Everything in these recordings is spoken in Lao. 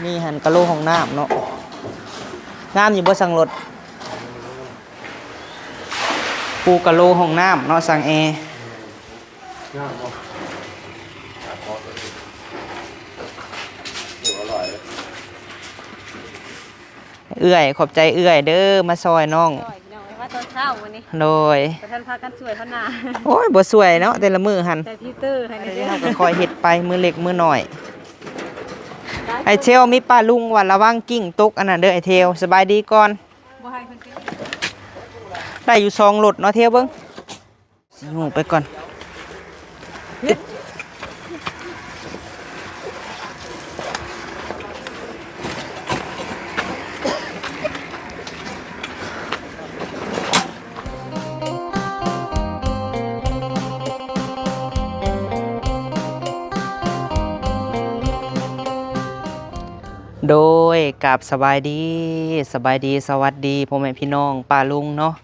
ນີ້ຫັ້ນກະໂຫຼຫ້ອງນ້ຳເນາະ ງາມຢູ່ບໍ່? ຊ່າງລົດ ປູກະໂຫຼຫ້ອງນ້ຳເນາະ ຊ່າງແອ ງາມບໍ່? ເອື້ອຍ ຂອບໃຈເອື້ອຍເດີ ມາຊ່ອຍນ້ອງ ຊ່ອຍພີ່ນ້ອງ ມາຕອນເຊົ້າມື້ນີ້ ໂດຍ ບໍ່ທັນພາກັນຊ່ວຍເພິ່ນນາ ໂອ້ຍ ບໍ່ຊ່ວຍເນາະ ແຕ່ລະມື້ຫັ້ນ ໃສ່ຟີວເຕີໃຫ້ແດ່ເດີ ເຮົາກໍຄ່ອຍເຮັດໄປ ມື້ເລັກມື້ນ້ອຍ ໄອ້ເທວ ມີປ້າລຸງວ່າລະວັງກິ່ງຕົກອັນນັ້ນເດີ ໄອ້ເທວ ສະບາຍດີກ່ອນ ບໍ່ໃຫ້ເພິ່ນກິນ ໄດ້ຢູ່ສອງລົດເນາະ ເທວເບິ່ງ ຊິຫູໄປກ່ອນ ໂດຍ ກາບສະບາຍດີ ສະບາຍດີ ສະຫວັດດີ ພໍ່ແມ່ພີ່ນ້ອງ ປ້າລຸງເນາະ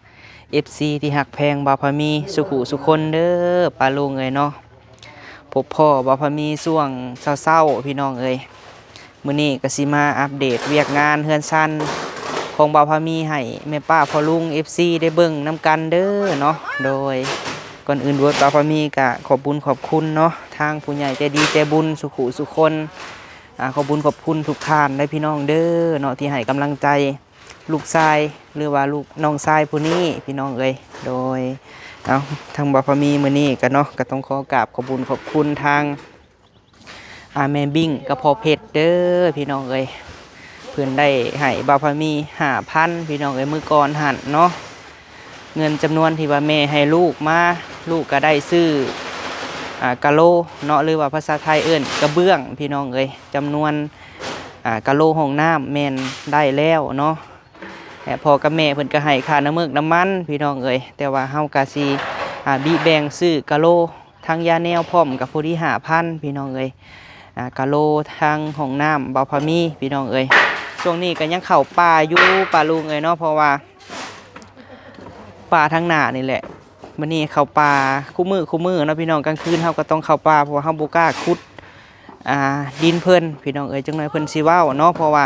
ເອັຟຊີ ທີ່ຮັກແພງບ່າວພາມີ ສຸຂູສຸຄົນເດີ ປ້າລຸງເອີຍເນາະ. ພົບພໍ້ບ່າວພາມີຊ່ວງເຊົ້າໆ ພີ່ນ້ອງເອີຍ ມື້ນີ້ກໍຊິມາອັບເດດວຽກງານເຮືອນຊານຂອງບ່າວພາມີ ໃຫ້ແມ່ປ້າພໍ່ລຸງ ເອັຟຊີ ໄດ້ເບິ່ງນຳກັນເດີເນາະ. ໂດຍ ກ່ອນອື່ນເບີດ ບ່າວພາມີກໍຂອບບຸນຂອບຄຸນເນາະ ທາງຜູ້ໃຫຍ່ໃຈດີໃຈບຸນສຸຂູສຸຄົນ ອາ ຂອບບຸນຂອບຄຸນທຸກທ່ານເດີ ພີ່ນ້ອງເດີເນາະ ທີ່ໃຫ້ກຳລັງໃຈ ລູກຊາຍ ຫຼືວ່າລູກ ນ້ອງຊາຍຜູ້ນີ້ ພີ່ນ້ອງເອີຍ. ໂດຍ ເອົາ ທາງບ່າວພາມີມື້ນີ້ກໍເນາະ ກໍຕ້ອງຂໍກາບຂອບບຸນຂອບຄຸນທາງ ອາ ແມ່ບິ້ງກັບພໍ່ເພັດເດີ ພີ່ນ້ອງເອີຍ ເພິ່ນໄດ້ໃຫ້ບ່າວພາມີຫ້າພັນ ພີ່ນ້ອງເອີຍ ມື້ກ່ອນຫັ້ນເນາະ. ເງິນຈຳນວນທີ່ວ່າແມ່ໃຫ້ລູກມາ ລູກກໍໄດ້ຊື້ ອາ ກະໂຫຼເນາະ ຫຼືວ່າພາສາໄທເອີ້ນກະເບື້ອງ ພີ່ນ້ອງເອີຍ ຈຳນວນ ອາ ກະໂຫຼຫ້ອງນ້ຳແມ່ນໄດ້ແລ້ວເນາະ ແລະ ພໍ່ກັບແມ່ເພິ່ນກໍໃຫ້ຄ່ານ້ຳເມືອກນ້ຳມັນ ພີ່ນ້ອງເອີຍ ແຕ່ວ່າເຮົາກໍຊິ ອາ ບິແບ່ງຊື້ກະໂຫຼ ທັງຢາແນວພ້ອມກໍພໍດີຫ້າພັນ ພີ່ນ້ອງເອີຍ ອາ ກະໂຫຼທັງຫ້ອງນ້ຳບ່າວພາມີ ພີ່ນ້ອງເອີຍ. ຊ່ວງນີ້ກໍຍັງເຂົ້າປ່າຢູ່ ປ້າລຸງເອີຍເນາະ ເພາະວ່າປ່າທາງໜ້ານີ້ແຫຼະ ມື້ນີ້ເຂົ້າປ່າຄູ່ມື້ຄູ່ມື້ເນາະ ພີ່ນ້ອງ ກາງຄືນເຮົາກໍຕ້ອງເຂົ້າປ່າ ເພາະວ່າເຮົາບໍ່ກ້າຂຸດ ອ່າ ດິນເພິ່ນ ພີ່ນ້ອງເອີຍ ຈັກໜ້ອຍເພິ່ນຊິເວົ້າເນາະ ເພາະວ່າ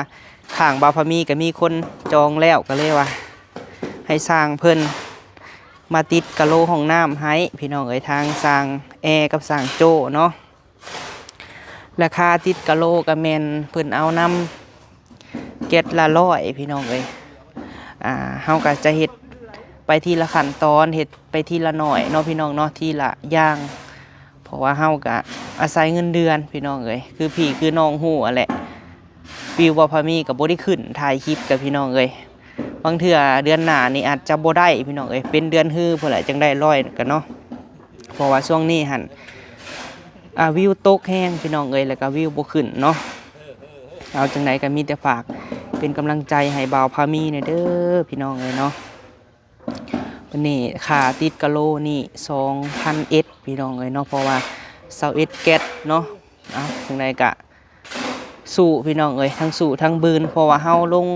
ຂ້າງບ່າວພາມີກໍມີຄົນຈອງແລ້ວ ກໍເລີຍວ່າໃຫ້ຊ່າງເພິ່ນມາຕິດກະໂຫຼຫ້ອງນ້ຳໃຫ້ ພີ່ນ້ອງເອີຍ ທາງຊ່າງແອກັບຊ່າງໂຈ້ເນາະ. ລາຄາຕິດກະໂຫຼກໍແມ່ນເພິ່ນເອົານຳແກັດລະຮ້ອຍ ພີ່ນ້ອງເອີຍ ອ່າ ເຮົາກໍຈະເຮັດໄປທີລະຂັ້ນຕອນ ເຮັດໄປທີລະໜ້ອຍເນາະ ພີ່ນ້ອງເນາະ ທີລະຢ່າງ ເພາະວ່າເຮົາກະອາໄສເງິນເດືອນ ພີ່ນ້ອງເອີຍ ຄືພີ່ຄືນ້ອງຮູ້ຫັ້ນແຫຼະ ວິວບ່າວພາມີກໍບໍ່ໄດ້ຂຶ້ນ ຖ່າຍຄລິບກັບ ພີ່ນ້ອງເອີຍ ບາງເທື່ອເດືອນໜ້ານີ້ອາດຈະບໍ່ໄດ້ ພີ່ນ້ອງເອີຍ ເປັນເດືອນຮືພຸ້ນແຫຼະ ຈັ່ງໄດ້ຮ້ອຍກັນເນາະ ເພາະວ່າຊ່ວງນີ້ຫັ້ນ ອາ ວິວຕົກແຮງ ພີ່ນ້ອງເອີຍ ແລ້ວກໍວິວບໍ່ຂຶ້ນເນາະ. ເອົາ ຈັ່ງໃດກໍມີແຕ່ຝາກເປັນກຳລັງໃຈໃຫ້ບ່າວພາມີແດ່ເດີ ພີ່ນ້ອງເອີຍເນາະ. ບັດນີ້ຄ່າຕິດກະໂຫຼນີ້ສອງພັນເອັດ ພີ່ນ້ອງເອີຍເນາະ ເພາະວ່າຊາວເອັດແກັດເນາະ. ເອົາ ຈັ່ງໃດກະສູ້ ພີ່ນ້ອງເອີຍ ທັງສູ້ທັງບືນ ເພາະວ່າເຮົາລົງ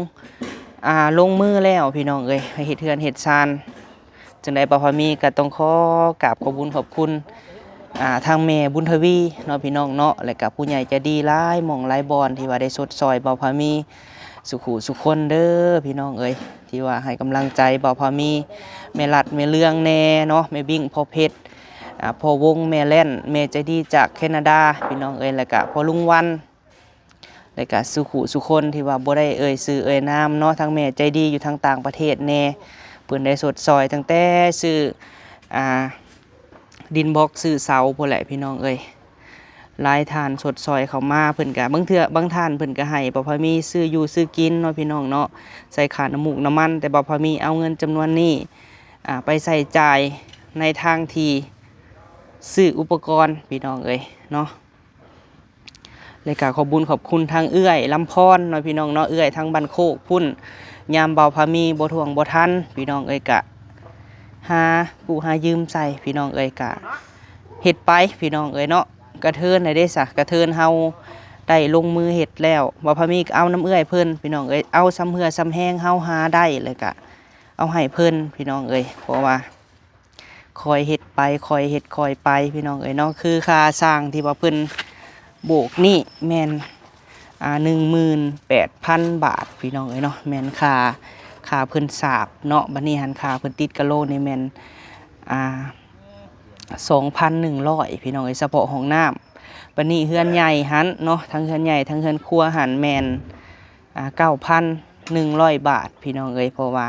ອ່າ ລົງມືແລ້ວ ພີ່ນ້ອງເອີຍ ໃຫ້ເຮັດເຮືອນເຮັດຊານ. ຈັ່ງໃດບ່າວພາມີກໍຕ້ອງຂໍກາບຂອບບຸນຂອບຄຸນ ອ່າ ທາງແມ່ບຸນທະວີເນາະ ພີ່ນ້ອງເນາະ ແລະກະຜູ້ໃຫຍ່ໃຈດີຫຼາຍໝ່ອງຫຼາຍບ່ອນ ທີ່ວ່າໄດ້ຊົດຊ່ອຍບ່າວພາມີ ສຸຂູສຸຄົນເດີ ພີ່ນ້ອງເອີຍ ທີ່ວ່າໃຫ້ກຳລັງໃຈບ່າວພາມີ ແມ່ລັດ ແມ່ເລື່ອງແດ່ເນາະ ແມ່ບິ້ງ ພໍ່ເພັດ ອາ ພໍ່ວົງ ແມ່ແລ່ນ ແມ່ໃຈດີຈາກແຄນາດາ ພີ່ນ້ອງເອີຍ ແລ້ວກະພໍ່ລຸງວັນ ແລ້ວກະສຸຂູສຸຄົນທີ່ວ່າບໍ່ໄດ້ເອີ່ຍຊື່ເອີ່ຍນາມເນາະ ທັງແມ່ໃຈດີຢູ່ທາງຕ່າງປະເທດແດ່ ເພິ່ນໄດ້ຊົດຊ່ອຍຕັ້ງແຕ່ຊື້ ອາ ດິນບລັອກ ຊື້ເສົາພຸ້ນແຫຼະ ພີ່ນ້ອງເອີຍ. ຫຼາຍທ່ານຊົດຊ່ອຍເຂົ້າມາ ເພິ່ນກະ ບາງເທື່ອບາງທ່ານເພິ່ນກະໃຫ້ບ່າວພາມີຊື້ຢູ່ຊື້ກິນເນາະ ພີ່ນ້ອງເນາະ ໃສ່ຄ່ານ້ຳມູກນ້ຳມັນ ແຕ່ບ່າວພາມີເອົາເງິນຈຳນວນນີ້ ອາ ໄປໃຊ້ຈ່າຍໃນທາງທີ່ຊື້ອຸປະກອນ ພີ່ນ້ອງເອີຍເນາະ. ແລະກະຂອບບຸນຂອບຄຸນທາງເອື້ອຍລຳພອນເນາະ ພີ່ນ້ອງເນາະ ເອື້ອຍທາງບ້ານໂຄກພຸ້ນ ຍາມບ່າວພາມີບໍ່ຖ້ວງບໍ່ທັນ ພີ່ນ້ອງເອີຍ ກະ ຫາກູ້ຫາຢືມໃສ່ ພີ່ນ້ອງເອີຍ ກະເຮັດໄປ ພີ່ນ້ອງເອີຍເນາະ. ກະເທີນໃດເດສະ ກະເທີນເຮົາໄດ້ລົງມືເຮັດແລ້ວ ບ່າວພາມີກະເອົານຳເອື້ອຍເພິ່ນ ພີ່ນ້ອງເອີຍ ເອົາສ່ຳເຫື່ອສ່ຳແຮງເຮົາຫາໄດ້ ແລ້ວກະເອົາໃຫ້ເພິ່ນ ພີ່ນ້ອງເອີຍ ເພາະວ່າ ຄ່ອຍເຮັດໄປ ຄ່ອຍເຮັດຄ່ອຍໄປ ພີ່ນ້ອງເອີຍເນາະ. ຄືຄ່າຊ່າງທີ່ວ່າເພິ່ນໂບກນີ້ແມ່ນ ອ່າ ໜຶ່ງໝື່ນແປດພັນບາດ ພີ່ນ້ອງເອີຍເນາະ ແມ່ນຄ່າ ຄ່າເພິ່ນສາບເນາະ. ບັດນີ້ຫັ້ນ ຄ່າເພິ່ນຕິດກະໂຫຼນີ້ແມ່ນ ອ່າ ສອງພັນໜຶ່ງຮ້ອຍ ພີ່ນ້ອງເອີຍ ສະເພາະຫ້ອງນ້ຳ. ບັດນີ້ເຮືອນໃຫຍ່ຫັ້ນເນາະ ທັງເຮືອນໃຫຍ່ ທັງເຮືອນຄົວຫັ້ນແມ່ນ ອ່າ ເກົ້າພັນໜຶ່ງຮ້ອຍບາດ ພີ່ນ້ອງເອີຍ ເພາະວ່າ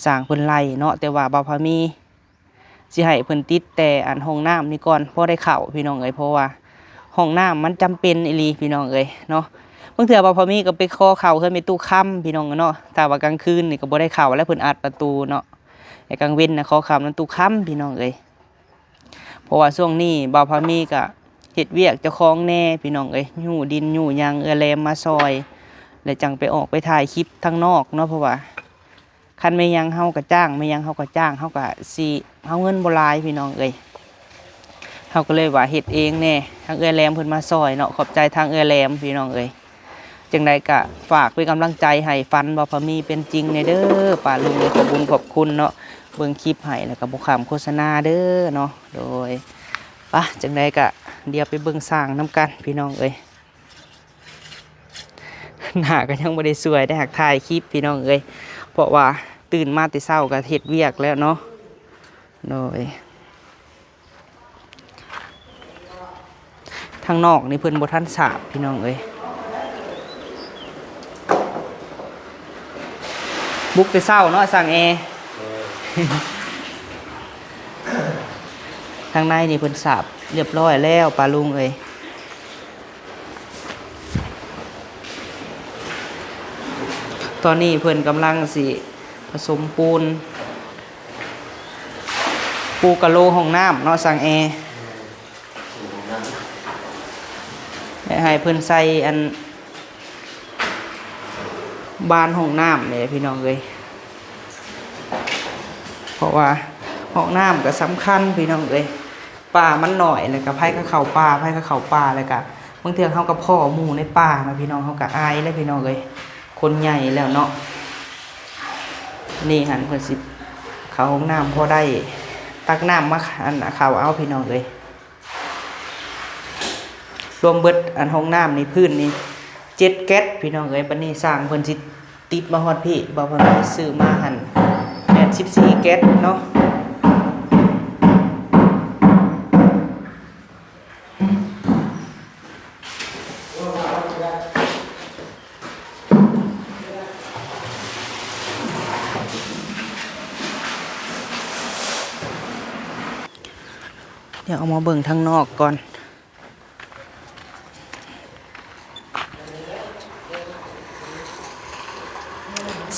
ຊ່າງເພິ່ນໄລ່ເນາະ. ແຕ່ວ່າບ່າວພາມີ ຊິໃຫ້ເພິ່ນຕິດແຕ່ອັນຫ້ອງນ້ຳນີ້ກ່ອນ ພໍໄດ້ເຂົ້າ ພີ່ນ້ອງເອີຍ ເພາະວ່າຫ້ອງນ້ຳມັນຈຳເປັນອີ່ຫຼີ ພີ່ນ້ອງເອີຍເນາະ. ບາງເທື່ອບ່າວພາມີກໍໄປຂໍເຂົ້າເຮືອນແມ່ຕູ້ຄຳ ພີ່ນ້ອງເນາະ ຖ້າວ່າກາງຄືນນີ້ກໍບໍ່ໄດ້ເຂົ້າແລ້ວ ເພິ່ນອັດປະຕູເນາະ. ແຕ່ກາງເວັນນະຂໍເຂົ້ານຳຕູ້ຄຳ ພີ່ນ້ອງເອີຍ ເພາະວ່າຊ່ວງນີ້ບ່າວພາມີກໍເຮັດວຽກເຈົ້າຂອງແດ່ ພີ່ນ້ອງເອີຍ ຍູ້ດິນຍູ້ຫຍັງ ເອື້ອຍແຫຼມມາຊ່ອຍ ແລ້ວຈັ່ງໄປອອກໄປຖ່າຍຄລິບທາງນອກເນາະ. ເພາະວ່າ ຄັນແມ່ນຫຍັງເຮົາກໍຈ້າງ ແມ່ນຫຍັງເຮົາກໍຈ້າງ ເຮົາກໍຊິ ເຮົາເງິນບໍ່ຫຼາຍ ພີ່ນ້ອງເອີຍ ເຮົາກໍເລີຍວ່າເຮັດເອງແດ່. ທາງເອື້ອຍແຫຼມເພິ່ນມາຊ່ອຍເນາະ ຂອບໃຈທາງເອື້ອຍແຫຼມ ພີ່ນ້ອງເອີຍ. ຈັ່ງໃດກໍຝາກເປັນກຳລັງໃຈໃຫ້ຝັນບ່າວພາມີເປັນຈິງແດ່ເດີ ປ້າລຸງເອີຍ. ຂອບບຸນຂອບຄຸນເນາະ ເບິ່ງຄລິບໃຫ້ ແລ້ວກໍບໍ່ຂ້າມໂຄສະນາເດີເນາະ. ໂດຍ ປະ ຈັ່ງໃດກໍດຽວໄປເບິ່ງຊ່າງນຳກັນ ພີ່ນ້ອງເອີຍ. ໜ້າກໍຍັງບໍ່ໄດ້ສວຍໄດ້ ຫາກຖ່າຍຄລິບ ພີ່ນ້ອງເອີຍ ເພາະວ່າຕື່ນມາແຕ່ເຊົ້າກໍເຮັດວຽກແລ້ວເນາະ. ໂດຍ ທາງນອກນີ້ເພິ່ນບໍ່ທັນສາບ ພີ່ນ້ອງເອີຍ ບຸກແຕ່ເຊົ້າເນາະ ຊ່າງແອ. ທາງໃນນີ້ເພິ່ນສາບຮຽບຮ້ອຍແລ້ວ ປ້າລຸງເອີຍ. ຕອນນີ້ເພິ່ນກຳລັງຊິປະສົມປູນ ປູກະໂຫຼຫ້ອງນ້ຳເນາະ ຊ່າງແອ ແລະ ໃຫ້ເພິ່ນໃສ່ອັນ ບານຫ້ອງນ້ຳນີ້ແຫຼະ ພີ່ນ້ອງເອີຍ ເພາະວ່າຫ້ອງນ້ຳກໍສຳຄັນ ພີ່ນ້ອງເອີຍ. ປ່າມັນໜ້ອຍ ແລ້ວກໍໃຜກໍເຂົ້າປ່າ ໃຜກໍເຂົ້າປ່າ ແລ້ວກໍບາງເທື່ອເຮົາກໍພໍ້ໝູ່ໃນປ່າເນາະ ພີ່ນ້ອງ ເຮົາກໍອາຍແຫຼະ ພີ່ນ້ອງເອີຍ ຄົນໃຫຍ່ແລ້ວເນາະ. ນີ້ຫັ້ນເພິ່ນຊິເຂົ້າຫ້ອງນ້ຳ ພໍໄດ້ຕັກນ້ຳມາ ອັນ ເຂົ້າເອົາ ພີ່ນ້ອງເອີຍ. ລວມເບິດອັນຫ້ອງນ້ຳນີ້ ພື້ນນີ້ເຈັດແກັດ ພີ່ນ້ອງເອີຍ. ບັດນີ້ຊ່າງເພິ່ນຊິຕິດມາຮອດພີ້ ບ່າວພາມີຊື້ມາຫັ້ນແປດສິບສີ່ແກັດເນາະ. ດຽວເອົາມາເບິ່ງທາງນອກກ່ອນ.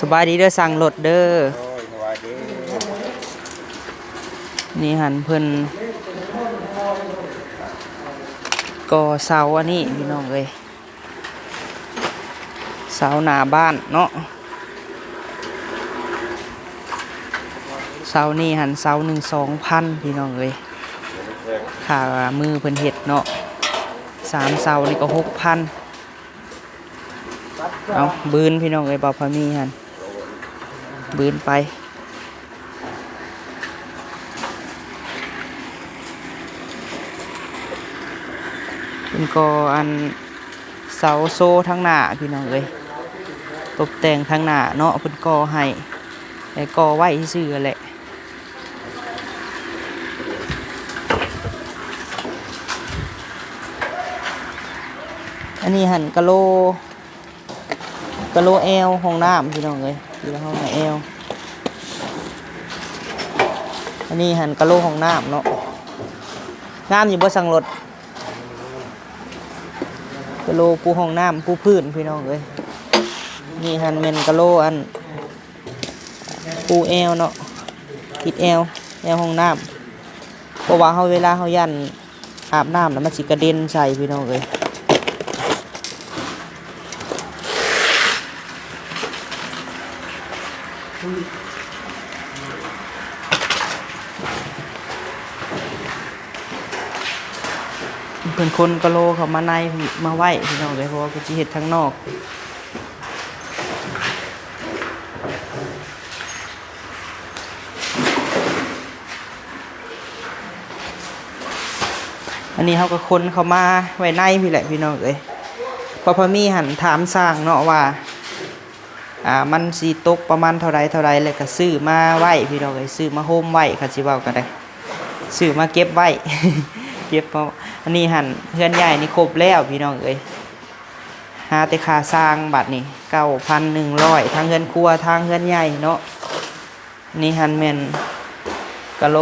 ສະບາຍດີເດີ ຊ່າງລົດເດີ. ໂອ້ຍ ສະບາຍດີ. ນີ້ຫັ້ນເພິ່ນກໍ່ເສົາອັນນີ້ ພີ່ນ້ອງເອີຍ. ເສົາໜ້າບ້ານເນາະ ເສົານີ້ຫັ້ນເສົາໜຶ່ງສອງພັນ ພີ່ນ້ອງເອີຍ. ຄ່າມືເພິ່ນເຮັດເນາະ ສາມເສົານີ້ກໍຫົກພັນ. ເອົາ ບືນ ພີ່ນ້ອງເອີຍ ບ່າວພາມີຫັ້ນບືນໄປ. ເພິ່ນກໍ່ອັນເສົາໂຊທາງໜ້າ ພີ່ນ້ອງເອີຍ ຕົບແຕ່ງທາງໜ້າເນາະ. ເພິ່ນກໍ່ໃຫ້ ແຕ່ກໍ່ໄວ້ຊື່ໆແຫຼະ. ອັນນີ້ຫັ້ນກະໂຫຼ ກະໂຫຼແອວຫ້ອງນ້ຳ ພີ່ນ້ອງເອີຍ ຢູ່ໃນຫ້ອງແອວ. ອັນນີ້ຫັ້ນກະໂຫຼຫ້ອງນ້ຳເນາະ. ງາມຢູ່ບໍ່ ຊ່າງລົດ? ກະໂຫຼປູຫ້ອງນ້ຳ ປູພື້ນ ພີ່ນ້ອງເອີຍ. ນີ້ຫັ້ນແມ່ນກະໂຫຼອັນ ປູແອວເນາະ ຕິດແອວ ແອວຫ້ອງນ້ຳ ເພາະວ່າເຮົາ ເວລາເຮົາຢ້ານອາບນ້ຳແລ້ວມັນຊິກະເດັນໃສ່ ພີ່ນ້ອງເອີຍ. ເພິ່ນຂົນກະໂຫຼເຂົ້າມາໃນ ມາໄວ້ ພີ່ນ້ອງເອີຍ ເພາະວ່າເພິ່ນຊິເຮັດທາງນອກ. ອັນນີ້ເຮົາກໍຂົນເຂົ້າມາໄວ້ໃນພີ້ແຫຼະ ພີ່ນ້ອງເອີຍ. ພໍ່ພະມີຫັ້ນຖາມຊ່າງເນາະວ່າ ອ່າ ມັນຊິຕົກປະມານເທົ່າໃດເທົ່າໃດ ແລ້ວກໍຊື້ມາໄວ້ພີ່ນ້ອງເອີຍ ຊື້ມາໂຮມໄວ້ ຄັນຊິເວົ້າກໍໄດ້ ຊື້ມາເກັບໄວ້ ເກັບເອົາ. ອັນນີ້ຫັ້ນເຮືອນໃຫຍ່ນີ້ຄົບແລ້ວພີ່ນ້ອງເອີຍ ຫາແຕ່ຄ່າຊ່າງບາດນີ້ ເກົ້າພັນໜຶ່ງຮ້ອຍ ທັງເຮືອນຄົວ ທັງເຮືອນໃຫຍ່ເນາະ. ນີ້ຫັ້ນແມ່ນກະໂຫຼ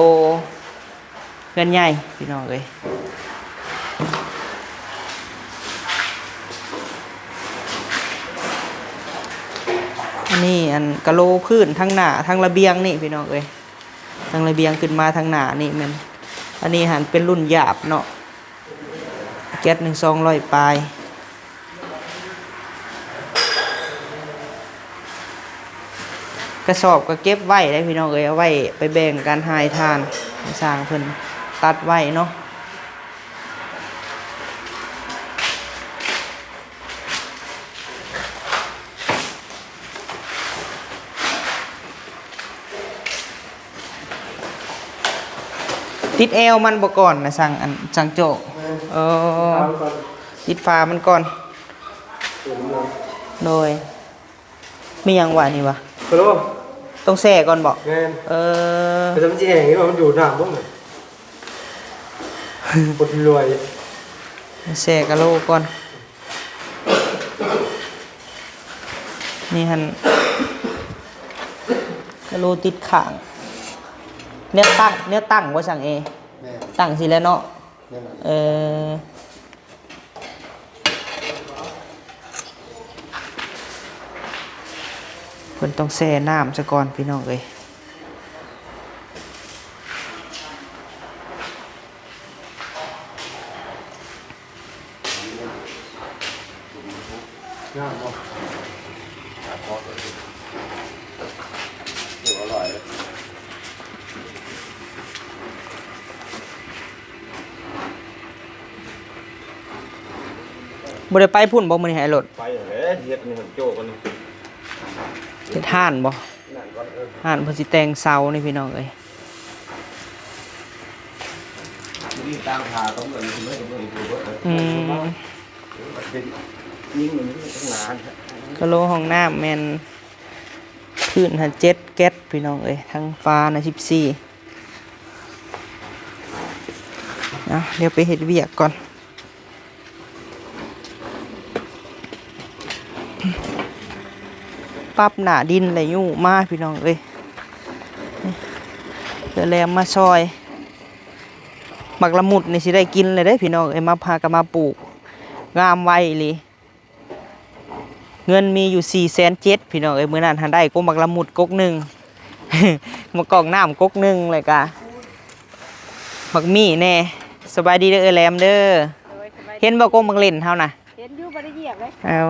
ເຮືອນໃຫຍ່ພີ່ນ້ອງເອີຍ. ອັນນີ້ອັນກະໂຫຼພື້ນທາງໜ້າ ທາງລະບຽງນີ້ພີ່ນ້ອງເອີຍ ທາງລະບຽງຂຶ້ນມາທາງໜ້ານີ້ແມ່ນ ອັນນີ້ຫັ້ນເປັນລຸ້ນຫຍາບເນາະ ແກັດໜຶ່ງສອງຮ້ອຍປາຍ. ກະສອບກໍເກັບໄວ້ໄດ໋ພີ່ນ້ອງເອີຍ ເອົາໄວ້ໄປແບ່ງກັນໃຫ້ທ່ານ ໃຫ້ຊ່າງເພິ່ນຕັດໄວ້ເນາະ. ຕິດແອວມັນບໍ່ກ່ອນນະ ຊ່າງ ອັນ ຊ່າງໂຈ້? ແມ່ນ ເອີ ຕິດຝາມັນກ່ອນ ຕິດຝາມັນກ່ອນ. ໂດຍ ມີຫຍັງວະນີ້ວະ? ກະໂຫຼ ຕ້ອງແຊ່ກ່ອນບໍ່? ແມ່ນ ເອີ ແຕ່ມັນຊິແຫ້ງຢູ່ບໍ່? ມັນດູດນ້ຳບໍ່? ຄົນລວຍ ແຊ່ກະໂຫຼກ່ອນ. ນີ້ຫັ້ນ ກະໂຫຼຕິດຂ້າງ ແນວຕັ້ງ ແນວຕັ້ງບໍ່ຊ່າງເອ? ແມ່ນ ຕັ້ງຊີ້ແຫຼະເນາະ. ແມ່ນ ເອີ ເພິ່ນຕ້ອງແຊ່ນ້ຳຊະກ່ອນພີ່ນ້ອງເອີຍ. ງາມບໍ່? ບໍ່ໄດ້ໄປພຸ້ນບໍ່ມື້ນີ້ ໄອ້ໂລດ? ໄປຫັ້ນແຫຼະ ເຮັດນີ້ຫັ້ນໂຈ້ກັນນີ້ ເຮັດຮ້ານບໍ່? ຮ້ານເພິ່ນຊິແຕ່ງເສົານີ້ພີ່ນ້ອງເອີຍ. ອືມ ກະໂຫຼຫ້ອງນ້ຳແມ່ນພື້ນຫັ້ນເຈັດແກັດພີ່ນ້ອງເອີຍ ທັງຝານະສິບສີ່. ເອົາ ດຽວໄປເຮັດວຽກກ່ອນ. ປັບໜ້າດິນແລ້ວຍູ້ມາພີ່ນ້ອງເອີຍ ເອື້ອຍແຫຼມມາຊ່ອຍ. ໝາກລະມຸດນີ້ຊິໄດ້ກິນແລ້ວເດ້ພີ່ນ້ອງເອີຍ ມາພາກັນມາປູກ ງາມໄວອີ່ຫຼີ ເງິນມີຢູ່ສີ່ແສນເຈັດພີ່ນ້ອງເອີຍ. ມື້ນັ້ນຫັ້ນໄດ້ກົກໝາກລະມຸດກົກໜຶ່ງ ໝາກກອກນ້ຳກົກໜຶ່ງ ແລ້ວກະໝາກມີ້ແດ່. ສະບາຍດີເດີເອື້ອຍແຫຼມເດີ. ໂດຍ ສະບາຍດີ. ເຫັນບໍ່ກົກໝາກເລັ່ນເຮົານະ? ເຫັນຢູ່ ບໍ່ໄດ້ຢຽບເລີຍ. ເອົາ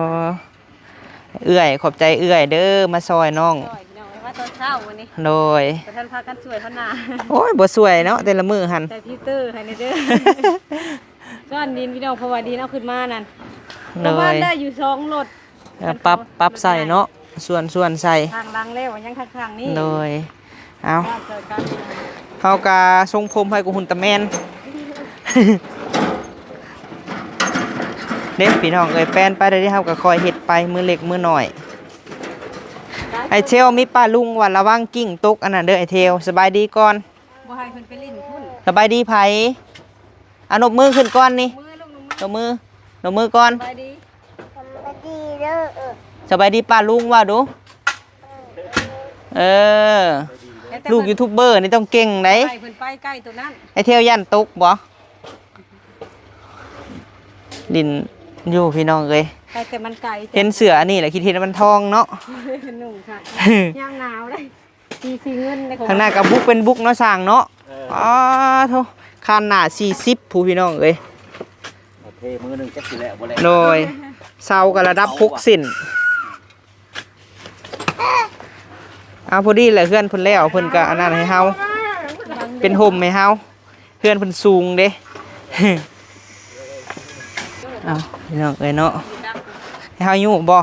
ເອື້ອຍ ຂອບໃຈເອື້ອຍເດີ ມາຊ່ອຍນ້ອງ. ຊ່ອຍພີ່ນ້ອງ ມາຕອນເຊົ້າມື້ນີ້. ໂດຍ ບໍ່ທັນພາກັນຊ່ວຍເຮົານາ. ໂອ້ຍ ບໍ່ຊ່ວຍເນາະ ແຕ່ລະມື້ຫັ້ນ. ໃສ່ຟີວເຕີໃຫ້ແດ່ເດີ ຊ້ອນດິນພີ່ນ້ອງ ເພາະວ່າດິນເອົາຂຶ້ນມານັ້ນ. ໂດຍ ປະມານໄດ້ຢູ່ສອງລົດ. ເອີ ປັບ ປັບໃສ່ເນາະ ສ່ວນ ສ່ວນໃສ່ ຂ້າງຫຼັງແລ້ວ ຍັງຂ້າງໆນີ້. ໂດຍ ເອົາ ເຮົາກະຊົງຜົມໃຫ້ກູຮຸນຕາແມ່ນເດ້ພີ່ນ້ອງເອີຍ. ແປນໄປເດ້ ເຮົາກະຄ່ອຍເຮັດໄປ ມື້ເລັກມື້ນ້ອຍ. ໄອ້ເທວ ມີປ້າລຸງວ່າລະວັງກິ່ງຕົກອັນນັ້ນເດີ ໄອ້ເທວ. ສະບາຍດີກ່ອນ. ບໍ່ໃຫ້ເພິ່ນໄປຫຼິ້ນພຸ້ນ. ສະບາຍດີໃຜ? ອາ ນົບມືຂຶ້ນກ່ອນນີ້ ມື ລົງມື ນົບມື ນົບມືກ່ອນ. ສະບາຍດີ ສະບາຍດີເດີ. ເອີ ສະບາຍດີປ້າລຸງວ່າດູ. ເອີ ແຕ່ ລູກຢູທູບເບີນີ້ຕ້ອງເກັ່ງໄດ໋. ໃຫ້ເພິ່ນໄປໃກ້ໂຕນັ້ນ. ໄອ້ທຽວຢ້ານຕົກບໍ່? ຫຼິ້ນຢູ່ພີ່ນ້ອງເອີຍ. ໄປແຕ່ມັນໄກ ເຫັນເສື້ອອັນນີ້ແຫຼະ ຄິດເຫັນວ່າມັນທອງເນາະ. ນຸ່ງຄັກ ຍາມໜາວໄດ໋. ສີ ສີເງິນໃນຂອງ ທາງໜ້າກໍບຸກເປັນບຸກເນາະ ຊ່າງເນາະ. ເອີ ອໍ ໂທ້ ຄານໜ້າສີ່ສິບຜູ້ພີ່ນ້ອງເອີຍ. ເທມື້ໜຶ່ງຈັກຊິແລ້ວບໍ່ແລ້ວ. ໂດຍ ເສົາກໍລະດັບຫົກເຊັນ. ເອົາ ພໍດີແຫຼະ ເຮືອນເພິ່ນແລ້ວ ເພິ່ນກໍອັນນັ້ນໃຫ້ເຮົາ ເປັນຮົ່ມໃຫ້ເຮົາ ເຮືອນເພິ່ນສູງເດ້. ເອົາ ພີ່ນ້ອງເອີຍເນາະ ໃຫ້ເຮົາຢູ່ບໍ່?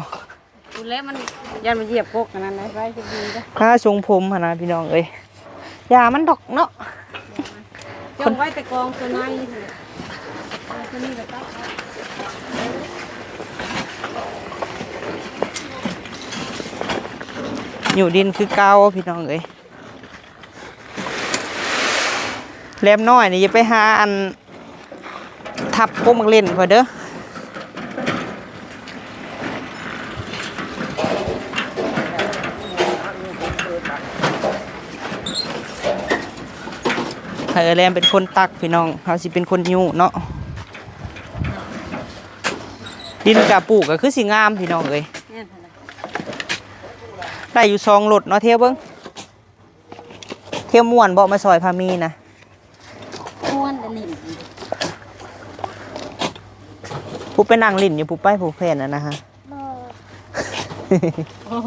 ພຸ້ນແຫຼະ ມັນຢ້ານມັນຢຽບກົກອັນນັ້ນນະ. ໄວ້ ສະບາຍດີເດີ. ພາຊົງຜົມຫັ້ນນະພີ່ນ້ອງເອີຍ ຢ່າມັນດອກເນາະ. ຈ້ອງໄວ້ແຕ່ກອງຕົວໃນ ເອົາຕົວນີ້ລະຕັດ. ຍູ້ດິນຄືເກົ່າພີ່ນ້ອງເອີຍ. ແຫຼມນ້ອຍນີ້ຢ່າໄປຫາອັນ ທັບກົກໝາກເລັ່ນຂ້ອຍເດີ້. ໃຫ້ເອື້ອຍແຫຼມເປັນຄົນຕັກພີ່ນ້ອງ, ເຮົາຊິເປັນຄົນຍູ້ເນາະ. ດິນກະປູກກະຄືຊິງາມພີ່ນ້ອງເອີຍ. ແມ່ນຫັ້ນແຫຼະ. ໄດ້ຢູ່ສອງລົດເນາະ, ທຽວເບິ່ງ. ທຽວມ່ວນບໍ່ ມາຊ່ອຍພາມີນະ? ມ່ວນແຕ່ຫຼິ້ນ. ຜູ້ໄປນັ່ງຫຼິ້ນຢູ່ ຜູ້ໄປຜູ້ແຜ່ນນັ້ນນະຮະ. ບໍ່.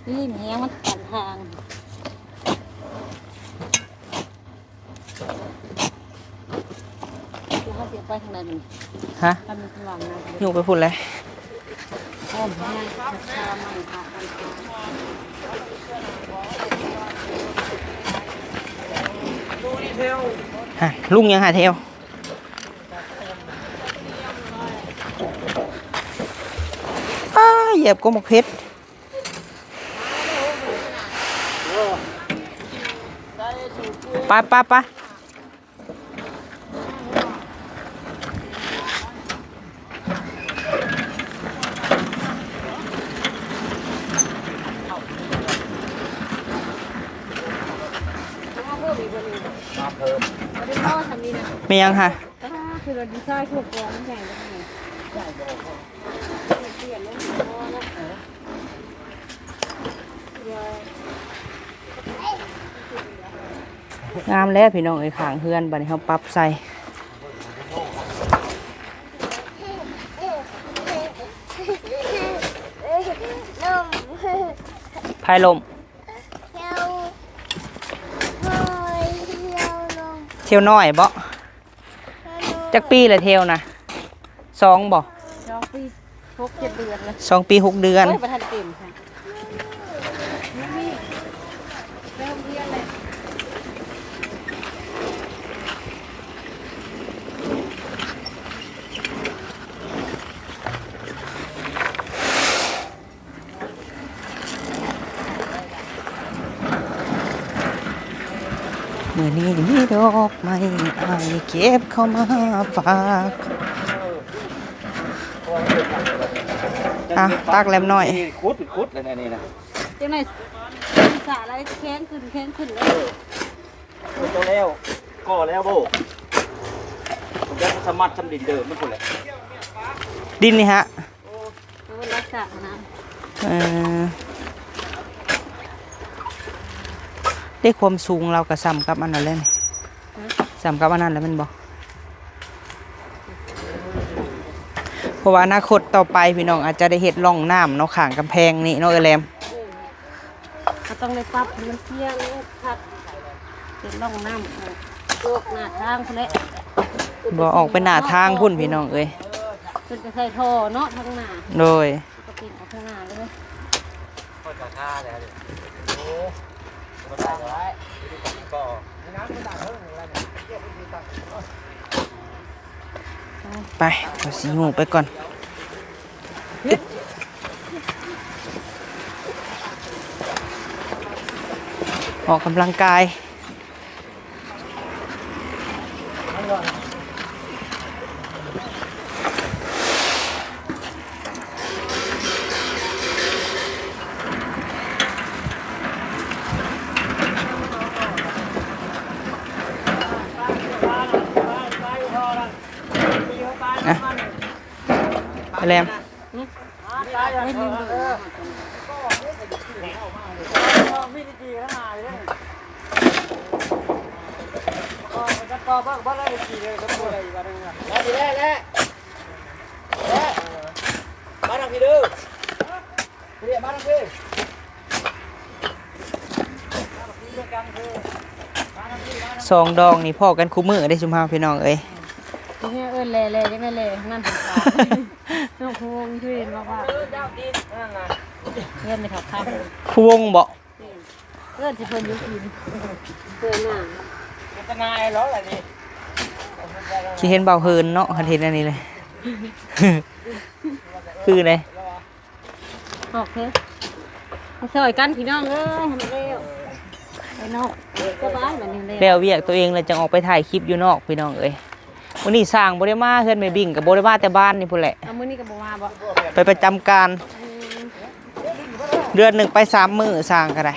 ຫຼິ້ນແຮງມັນຕັນທາງ. ແລ້ວເຮົາຊິໄປທາງໃດບັດນີ້? ຮະ? ຄັນມັນສວ່າງນະ ຢູ່ໄປພຸ້ນແຫຼະ. ອ້ອມເຮືອນ ຮະ ລຸງຍັງຫາແຖວ. ອ້າ ຢຽບກົກໝາກເຜັດ. ໄປ ໄປ ໄປ. ມາເພີ່ມ ບໍ່ໄດ້ພໍສ່ຳນີ້ນະ. ແມ່ນຫຍັງຫະ? ອ່າ ຄືລົດດີໄຊພວກກອງມັນໃຫຍ່ ໃຫຍ່ບໍ່ພໍ ປ່ຽນລົງພໍນະ. ງາມແລ້ວພີ່ນ້ອງເອີຍ ຂ້າງເຮືອນ. ບັດນີ້ເຮົາປັບໃສ່ ໃຜລົ້ມ? ທຽວນ້ອຍ ທຽວນ້ອຍບໍ່? ຈັກປີລະ ເທວນະ? ສອງບໍ່? ສອງປີຫົກເຈັດເດືອນລະ. ສອງປີຫົກເດືອນ. ໂອ້ຍ ບໍ່ທັນເຕັມ. ມື້ນີ້ມີດອກໄມ້ ອ້າຍເກັບເຂົ້າມາຝາກ. ອ່ະ ຕັກແຫຼມນ້ອຍ ຂຸດ ຂຸດແລ້ວນີ້ນະ. ຈັ່ງໃດສະຫຼາຍແຂງຂຶ້ນ ແຂງຂຶ້ນເລີຍ. ເອີ ໂຕແລ້ວ ກໍແລ້ວບໍ່? ມັນຈະສາມາດຊຳດິນເດີມມັນພຸ້ນແຫຼະ ດິນນີ້ຫະ. ເອີ ໄດ້ຄວາມສູງລາວກະສ່ຳກັບອັນນັ້ນແຫຼະນີ້. ສ່ຳກັບອັນນັ້ນແຫຼະແມ່ນບໍ່? ເພາະວ່າອະນາຄົດຕໍ່ໄປພີ່ນ້ອງອາດຈະໄດ້ເຮັດຮ່ອງນ້ຳເນາະ ຂ້າງກຳແພງນີ້ເນາະ ເອື້ອຍແຫຼມ. ກໍຕ້ອງໄດ້ປັບໃຫ້ມັນພຽງຄັກ ເປັນຮ່ອງນ້ຳ ອອກໜ້າທາງພຸ້ນແຫຼະ. ບໍ່ ອອກໄປໜ້າທາງພຸ້ນພີ່ນ້ອງເອີຍ. ເພິ່ນຈະໃສ່ທໍ່ເນາະທາງໜ້າ. ໂດຍ. ກໍເປັນອອກທາງໜ້າເລີຍ. ໄປ ຂ້ອຍຊິຍູ້ໄປກ່ອນ. ອອກກຳລັງກາຍ. ແຫຼມ ສອງດອງນີ້ພໍ້ກັນຄູ່ມື້ເດ້ຊຸມເຮົາພີ່ນ້ອງເອີຍ. ເອີ້ນແຫຼ່ໆ ຈັ່ງໃດແຫຼ່ນັ້ນ ນ້ອງພູວົງ ຄືເຫັນວ່າ ເພື່ອນແມ່ເຖົ້າຄຳ ພູວົງບໍ? ເອີ້ນຊິເພິ່ນຢູ່ກິນ ເພື່ອນາ ຊິເຫັນບ່າວເຫີນເນາະ ຄັນເຫັນອັນນີ້ເລີຍ ຄືໃດ. ອອກເທີ. ຊ່ອຍກັນພີ່ນ້ອງເອີຍ ໃຫ້ມັນແລ້ວ ໄປນອກ ສະບາຍບັດນີ້ແລ້ວ ແລ້ວວຽກຕົວເອງແລ້ວຈັ່ງອອກໄປຖ່າຍຄລິບຢູ່ນອກພີ່ນ້ອງເອີຍ. ມື້ນີ້ຊ່າງບໍ່ໄດ້ມາເຮືອນແມ່ບິ້ງ ກໍບໍ່ໄດ້ມາແຕ່ບ້ານນີ້ພຸ້ນແຫຼະ ເອົາ ມື້ນີ້ກໍບໍ່ມາບໍ່? ໄປປະຈຳການ ອືມ ເດືອນໜຶ່ງໄປສາມມື້ ຊ່າງກໍໄດ້.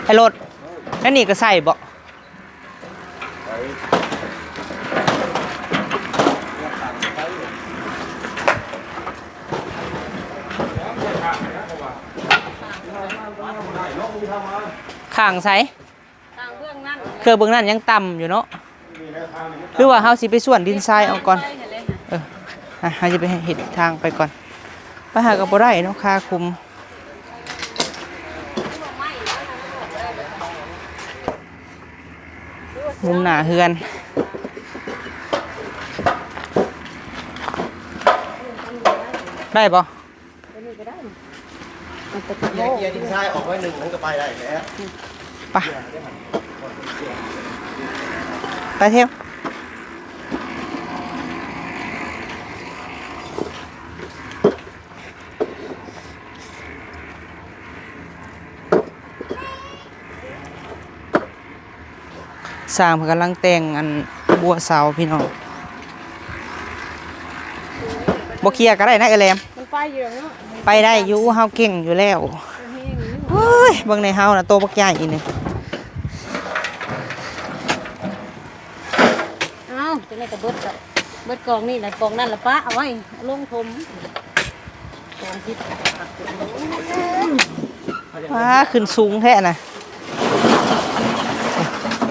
ໄອ້ລົດ ແນວນີ້ກໍໃສ່ບໍ່? ຂ້າງໃສ? ຂ້າງເບື້ອງນັ້ນ ເຄືອເບື້ອງນັ້ນຍັງຕ່ຳຢູ່ເນາະ ຫຼືວ່າເຮົາຊິໄປສ່ວນດິນຊາຍອອກກ່ອນ? ເອີ ອ່ະ ເຮົາຊິໄປເຮັດທາງໄປກ່ອນ ໄປຫາກໍບໍ່ໄດ້ເນາະ ຄາຄຸມ. ມຸມໜ້າເຮືອນ ໄດ້ບໍ່? ຕົວນີ້ກໍໄດ້ ເກຍດິນຊາຍອອກໜ້ອຍໜຶ່ງ ມັນກໍໄປໄດ້ແລ້ວ ໄປ ໄປທ່ຽວ. ຊ່າງເພິ່ນກຳລັງແຕ່ງອັນບົວເສົາພີ່ນ້ອງ ບໍ່ເຄຍກໍໄດ້ນະເອື້ອຍແຫຼມ ມັນໄປຢູ່ເນາະ ໄປໄດ້ຢູ່ ເຮົາເກັ່ງຢູ່ແລ້ວ ເຮີ້ຍ ເບິ່ງໃນເຮົານະ ໂຕບັກໃຫຍ່ນີ້ ເອົ້າ ຈັ່ງໃດກໍເບິດ ເບິດກອງນີ້ແຫຼະ ກອງນັ້ນລະປະເອົາໄວ້ ເອົາລົງຖົມ ກອງທີ່ ວ້າ ຂຶ້ນສູງແທ້ນະ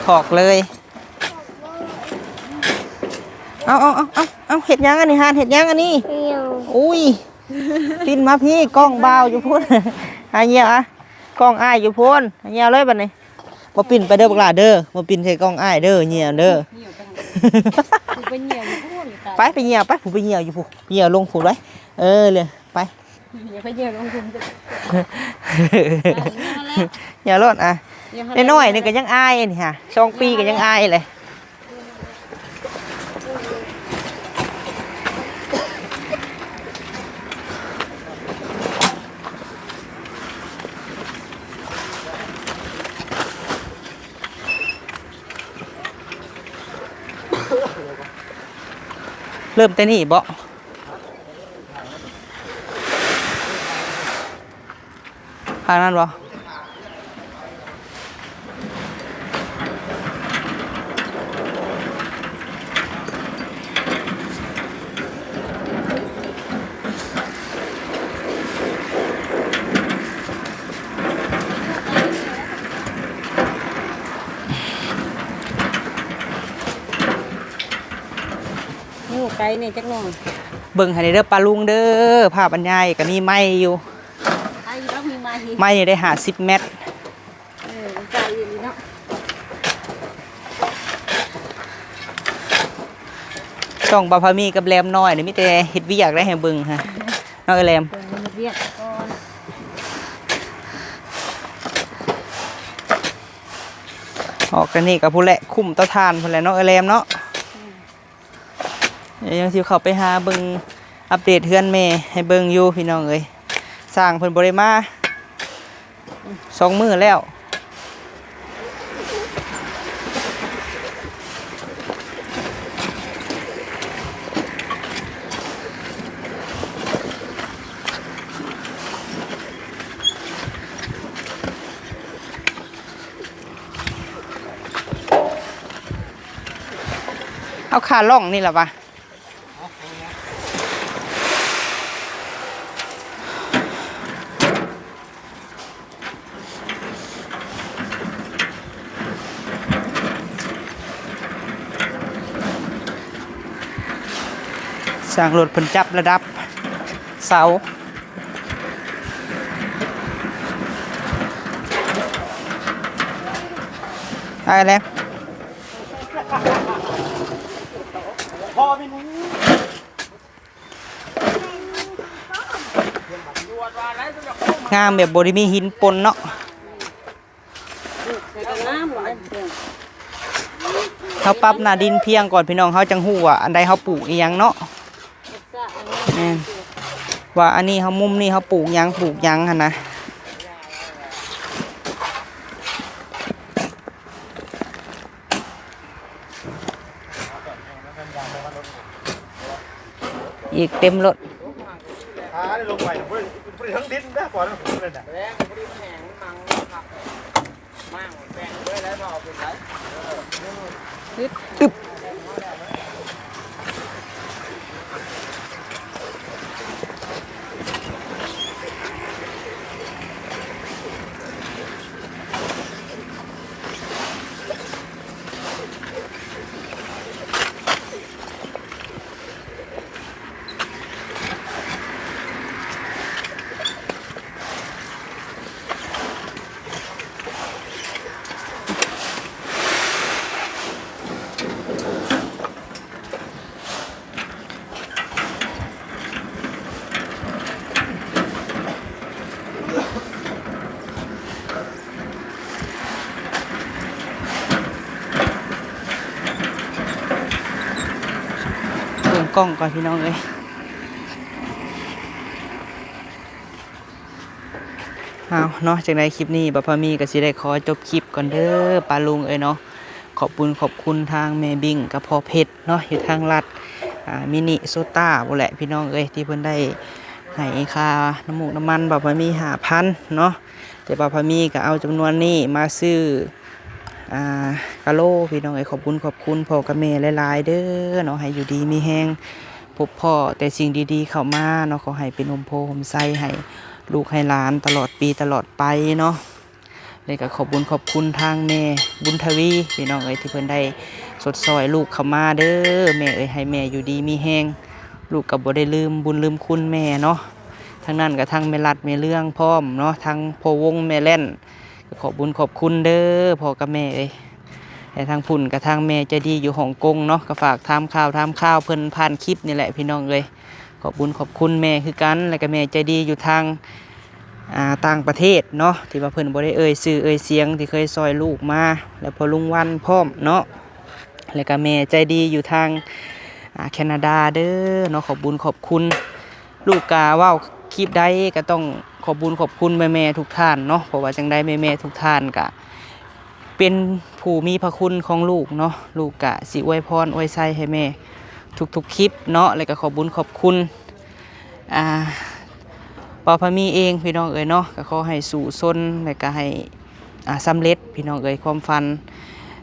ຖອກເລີຍ ເອົາ ເອົາ ເອົາ ເອົາ ເຮັດຫຍັງອັນນີ້ ຫານເຮັດຫຍັງອັນນີ້? ໂອ້ຍ ປິ່ນມາພີ້ ກ້ອງບ່າວຢູ່ພຸ້ນ ຫາຍ່ຽວອະ ກ້ອງອ້າຍຢູ່ພຸ້ນ ຫາຍ່ຽວເລີຍບັດນີ້. ບໍ່ປິ່ນໄປເດີບັກຫຼ້າເດີ ບໍ່ປິ່ນໃສ່ກ້ອງອ້າຍເດີ ຍ່ຽວເດີ ຜູ້ໄປຍ່ຽວຢູ່ພຸ້ນ ໄປ ໄປຍ່ຽວໄປ ຜູ້ໄປຍ່ຽວຢູ່ພຸ້ນ ຍ່ຽວລົງພຸ້ນໄວ້ ເອີ ເລີຍ ໄປ ຢ່າໄປຍ່ຽວລົງພຸ້ນ ຍ່ຽວໂລດອະ ນ້ອຍໆ ນີ້ກໍຍັງອາຍນີ້ຫາ ສອງປີກໍຍັງອາຍເລີຍ. ເລີ່ມແຕ່ນີ້ບໍ? ທາງນັ້ນບໍ່? ຢູ່ໄກແດ່ຈັກໜ່ອຍ ເບິ່ງໃຫ້ແດ່ເດີປ້າລຸງເດີ ພາບອັນໃຫຍ່ກໍມີໄມ້ຢູ່ ໄມ້ນີ້ໄດ້ຫ້າສິບແມັດ ເອີ ມັນໄກອີ່ຫຼີເນາະ ຊ່ອງບ່າວພາມີກັບແຫຼມນ້ອຍນີ້ມີແຕ່ເຮັດວຽກໄດ້ໃຫ້ເບິ່ງຫັ້ນ ເນາະ ເອື້ອຍແຫຼມ ເບິ່ງເຮັດວຽກກ່ອນ ອອກແຕ່ນີ້ກໍພຸ້ນແຫຼະ ຄຸ້ມເຕົາຖ່ານພຸ້ນແຫຼະເນາະ ເອື້ອຍແຫຼມເນາະ ອືມ. ດຽວຍັງຊິເຂົ້າໄປຫາເບິ່ງ ອັບເດດເຮືອນແມ່ໃຫ້ເບິ່ງຢູ່ພີ່ນ້ອງເອີຍ ຊ່າງເພິ່ນບໍ່ໄດ້ມາສອງມື້ແລ້ວ ເອົາຂາລ່ອງນີ້ລະວະ ຊ່າງລົດເພິ່ນຈັບລະດັບເສົາ ໄປແລ້ວ. ຕຳຫຼວດວ່າໄດ້ ງາມແບບບໍ່ໄດ້ມີຫີນປົນເນາະ. ເຮົາປັບໜ້າດິນພຽງກ່ອນພີ່ນ້ອງ ເຮົາຈັ່ງຮູ້ວ່າອັນໃດເຮົາປູກອີ່ຫຍັງເນາະ. ແມ່ນ ວ່າອັນນີ້ເຮົາ ມຸມນີ້ເຮົາປູກຫຍັງ ປູກຫຍັງຫັ້ນນະ. ອີກເຕັມໂລດ. ເບິ່ງກ້ອງກ່ອນພີ່ນ້ອງເອີຍ. ເອົາເນາະ ຈັ່ງໃດຄລິບນີ້ບ່າວພາມີກໍຊິໄດ້ຂໍຈົບຄລິບກ່ອນເດີປ້າລຸງເອີຍເນາະ. ຂອບບຸນຂອບຄຸນທາງແມ່ບິ້ງກັບພໍ່ເພັດເນາະ ຢູ່ທາງລັດ ອ່າ ມິນິໂຊຕ້າພຸ້ນແຫຼະພີ່ນ້ອງເອີຍ ທີ່ເພິ່ນໄດ້ໃຫ້ຄ່ານ້ຳມູກນ້ຳມັນບ່າວພາມີຫ້າພັນເນາະ. ແຕ່ບ່າວພາມີກໍເອົາຈຳນວນນີ້ມາຊື້ ອ່າ ກະໂລພີ່ນ້ອງເອີຍ. ຂອບບຸນຂອບຄຸນພໍ່ກັບແມ່ຫຼາຍໆເດີເນາະ ໃຫ້ຢູ່ດີມີແຮງ ພົບພໍ້ແຕ່ສິ່ງດີໆເຂົ້າມາເນາະ. ຂໍໃຫ້ເປັນຮົ່ມໂພຮົ່ມໄຊໃຫ້ລູກໃຫ້ຫຼານຕະຫຼອດປີຕະຫຼອດໄປເນາະ. ແລ້ວກໍຂອບບຸນຂອບຄຸນທາງແມ່ບຸນທະວີພີ່ນ້ອງເອີຍ ທີ່ເພິ່ນໄດ້ຊົດຊ່ອຍລູກເຂົ້າມາເດີແມ່ເອີຍ. ໃຫ້ແມ່ຢູ່ດີມີແຮງ ລູກກໍບໍ່ໄດ້ລືມບຸນລືມຄຸນແມ່ເນາະ. ທາງນັ້ນກໍທັງແມ່ລັດແມ່ເລື່ອງພ້ອມເນາະ ທັງພໍ່ວົງແມ່ແລ່ນ ກໍຂອບບຸນຂອບຄຸນເດີພໍ່ກັບແມ່ເອີຍ. ແລະທາງພຸ້ນກໍທາງແມ່ໃຈດີຢູ່ຮົງກົງເນາະ ກໍຝາກຖາມຂ່າວຖາມຄາວເພິ່ນຜ່ານຄລິບນີ້ແຫຼະພີ່ນ້ອງເອີຍ. ຂອບບຸນຂອບຄຸນແມ່ຄືກັນ ແລ້ວກໍແມ່ໃຈດີຢູ່ທາງ ອ່າ ຕ່າງປະເທດເນາະ ທີ່ວ່າເພິ່ນບໍ່ໄດ້ເອີ່ຍຊື່ເອີ່ຍສຽງ ທີ່ເຄີຍຊ່ອຍລູກມາ ແລະພໍ່ລຸງວັນພ້ອມເນາະ ແລ້ວກໍແມ່ໃຈດີຢູ່ທາງ ອ່າ ແຄນາດາເດີເນາະ. ຂອບບຸນຂອບຄຸນ ລູກກະເວົ້າຄລິບໃດກໍຕ້ອງຂອບບຸນຂອບຄຸນແມ່ໆທຸກທ່ານເນາະ ເພາະວ່າຈັ່ງໃດແມ່ໆທຸກທ່ານກະເປັນຜູ້ມີພະຄຸນຂອງລູກເນາະ. ລູກກະຊິອວຍພອນອວຍໄຊໃຫ້ແມ່ທຸກໆຄລິບເນາະ ແລ້ວກໍຂອບບຸນຂອບຄຸນ ອ່າ ເປົ່າພາມີເອງພີ່ນ້ອງເອີຍເນາະ. ກໍຂໍໃຫ້ສູ້ຊົນ ແລ້ວກໍໃຫ້ ອ່າ ສຳເລັດພີ່ນ້ອງເອີຍ ຄວາມຝັນ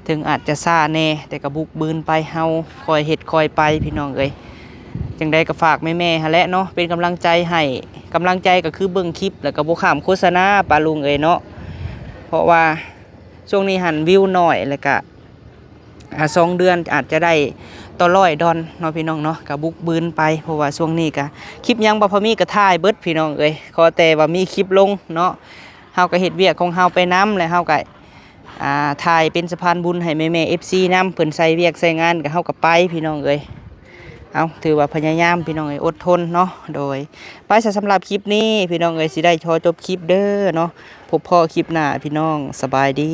ເຖິງອາດຈະຊ້າແດ່ ແຕ່ກໍບຸກບືນໄປ ເຮົາຄ່ອຍເຮັດຄ່ອຍໄປພີ່ນ້ອງເອີຍ. ຈັ່ງໃດກໍຝາກແມ່ໆຫັ້ນແຫຼະເນາະ ເປັນກຳລັງໃຈໃຫ້ ກຳລັງໃຈກໍຄືເບິ່ງຄລິບ ແລ້ວກໍບໍ່ຂ້າມໂຄສະນາປ້າລຸງເອີຍເນາະ. ເພາະວ່າຊ່ວງນີ້ຫັ້ນວິວໜ້ອຍ ແລ້ວກໍ ອ່າ ສອງເດືອນອາດຈະໄດ້ຕໍ່ຮ້ອຍດອນເນາະພີ່ນ້ອງເນາະ. ກໍບຸກບືນໄປ ເພາະວ່າຊ່ວງນີ້ກໍຄລິບຫຍັງບໍ່ພໍມີກໍຖ່າຍເບິດພີ່ນ້ອງເອີຍ ຂໍແຕ່ວ່າມີຄລິບລົງເນາະ. ເຮົາກໍເຮັດວຽກຂອງເຮົາໄປນຳ ແລະເຮົາກໍ ອ່າ ຖ່າຍເປັນສະພານບຸນໃຫ້ແມ່ໆ ເອັຟຊີ ນຳ ເພິ່ນໃສ່ວຽກໃສ່ງານ ກໍເຮົາກໍໄປພີ່ນ້ອງເອີຍ. ເອົາ ຖືວ່າພະຍາຍາມພີ່ນ້ອງເອີຍ ອົດທົນເນາະ. ໂດຍ ໄປຊະ ສຳລັບຄລິບນີ້ພີ່ນ້ອງເອີຍ ຊິໄດ້ຂໍຈົບຄລິບເດີເນາະ. ພົບພໍ້ຄລິບໜ້າພີ່ນ້ອງ ສະບາຍດີ.